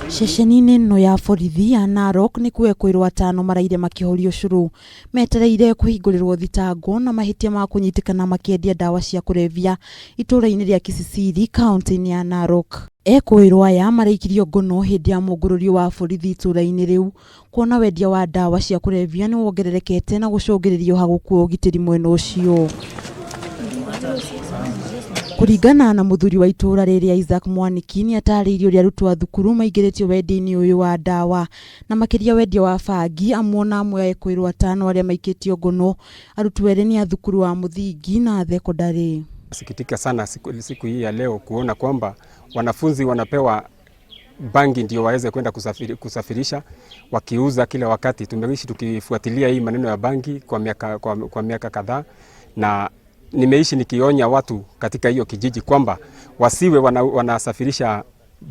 Ceceni-inĩ ĩno ya borithi ya Narok nĩkuo ekũĩrwo atano maraire makĩhorio ũcũrũ metereire kũhingũrĩrwo thitango na mahĩtia ma kũnyitĩkana makĩendia ndawa cia kũrebia itũũra-inĩ rĩa Kisisiri kaunti-inĩ ya Narok. Ekũĩrwo aya maraikirio ngono hĩndĩ ya mũngũrũrio wa borithi itũũra-inĩ rĩu kuona wendia wa ndawa cia kũrebia nĩ wongererekete na gũcũngĩrĩria ũhagũku wa ũgitĩri mwena ũcio. Kũringana na mũthuri wa itũũra rĩrĩ Isaac Mwaniki nĩ atarĩirie ũrĩa arutwo a thukuru maingĩrĩtio wendia-inĩ ũyũ wa ndawa na makĩria wendia wa bangi amu ona amwe a ekũĩrwo atano arĩa maikĩtio ngono arutwo erĩ nĩ a thukuru wa mũthingi na thekondarĩ. Sikitika sana siku hii ya leo kuona kwamba wanafunzi wanapewa bangi ndio waweze kwenda kusafirisha wakiuza kila wakati. Tumeishi tukifuatilia hii maneno ya bangi kwa miaka kadhaa, na nimeishi nikionya watu katika hiyo kijiji kwamba wasiwe wanasafirisha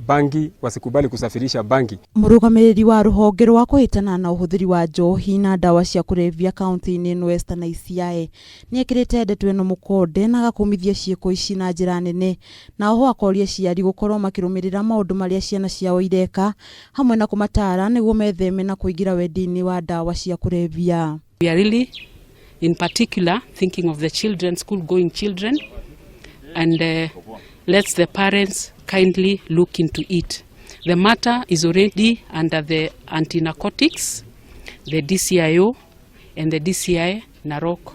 bangi, wasikubali kusafirisha bangi. Mũrũgamĩrĩri wa rũhonge rwa kũhĩtana na ũhũthĩri wa njohi na ndawa cia kũrebia kaunti-inĩ ĩno Esther Naisiae nĩ ekĩrĩte ndeto ĩno mũkonde na agakũmithia ciĩko ici na njĩra nene na oho akoria aciari gũkorwo makĩrũmĩrĩra maũndũ marĩa ciana ciao ireka hamwe na kũmataara nĩguo metheme na kũingĩra wendia-inĩ wa ndawa cia kũrebia. We are really in particular thinking of the children, school going children, and let's the parents kindly look into it. The matter is already under the anti-narcotics, the DCIO, and the DCI Narok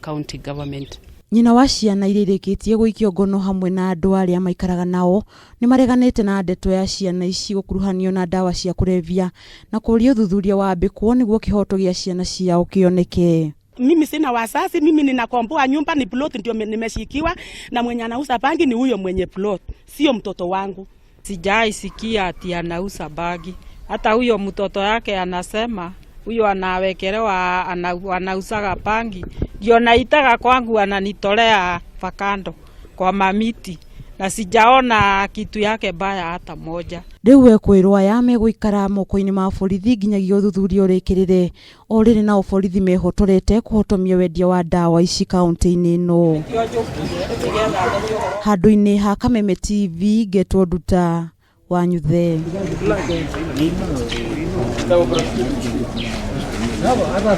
County Government. Nyina wa ciana iria irĩkĩtie gũikio ngono hamwe na andũ arĩa maikaraga nao nĩ mareganĩte na ndeto ya ciana ici gũkuruhanio na ndawa cia kũrebia na kũria ũthuthuria wambĩkwo nĩguo kĩhoto gĩa ciana ciao kĩoneke. Mimi sina wazazi, mimi ninakomboa nyumba, ni plot ndio nimeshikiwa, na mwenye anauza bangi ni huyo mwenye plot, sio mtoto wangu. Sijai sikia ati anauza bangi. Hata huyo mtoto yake anasema huyo anawekelewa anauzaga bangi, ndio naitaga kwangu, ananitolea fakando kwa mamiti na sijaona kitu yake baya hata moja. Rĩu ekwĩrwo aya megũikara moko-inĩ ma borithi nginyagia ũthuthuria ũrĩkĩrĩre. O rĩrĩ nao borithi mehotorete kũhotomia wendia wa ndawa ici kaunti-inĩ ĩno. Handũ-inĩ ha Kameme TV ngetwo Nduta wa Nyuthe.